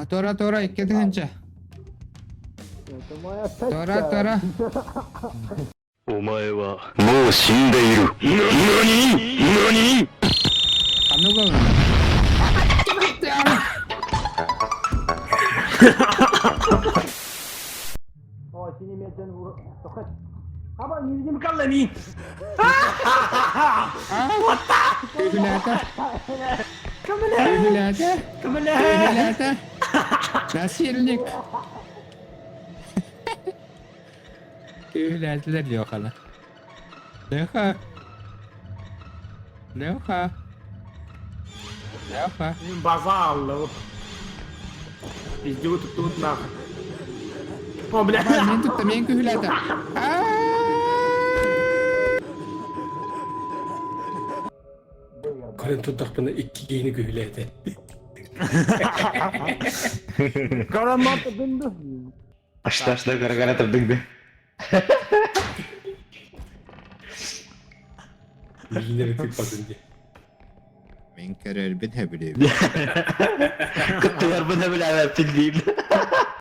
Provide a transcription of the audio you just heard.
Туора туора 2000. Туора туора. お前はもう死んでいる。な、何何 Хануга. Күлээтэ. Күлээтэ. Күлээтэ. Насильник. Күлээтилэр Леханы. Леха. Леха. Леха. База алла. Пиздю тут тут нахуй. О, бля. Мен тутта, мен күлээтэ. Көрөн турдахпына икки киһини күһүлээтэ. Ашта-ашта кара-кара турдуҥ да. Билинэр тыыппатын дии. Мин көрөрбүн сөбүлүүбүн. Кыттыгар бына билээбэппин диир.